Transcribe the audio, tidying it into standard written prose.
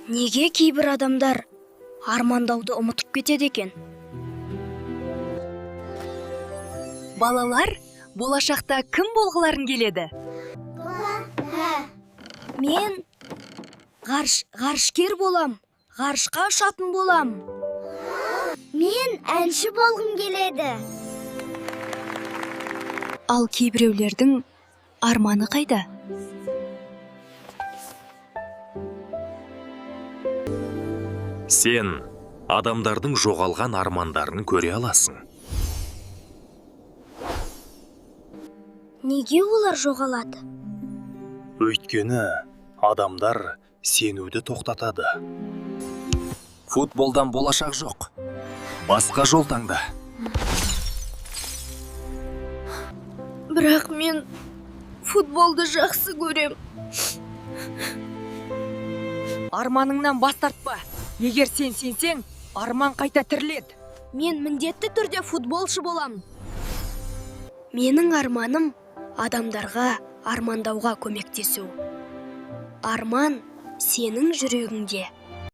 Неге кейбір адамдар армандауды ұмытып кетеді екен? Балалар, болашақта кім болғыларың келеді? Мен ғарышкер болам, ғарышқа ұшатын болам. Мен әнші болғым келеді. Ал кейбіреулердің арманы қайда? Сен адамдардың жоғалған армандарын көре аласың. Неге олар жоғалады? Өйткені адамдар сенуді тоқтатады. Футболдан болашақ жоқ. Басқа жол таңда. Бірақ мен футболды жақсы көрем. Арманыңнан бас тартпа. Егер сен сенсең, арман қайта тіріледі. Мен міндетті түрде футболшы болам. Менің арманым адамдарға армандауға көмектесу. Арман сенің жүрегіңде.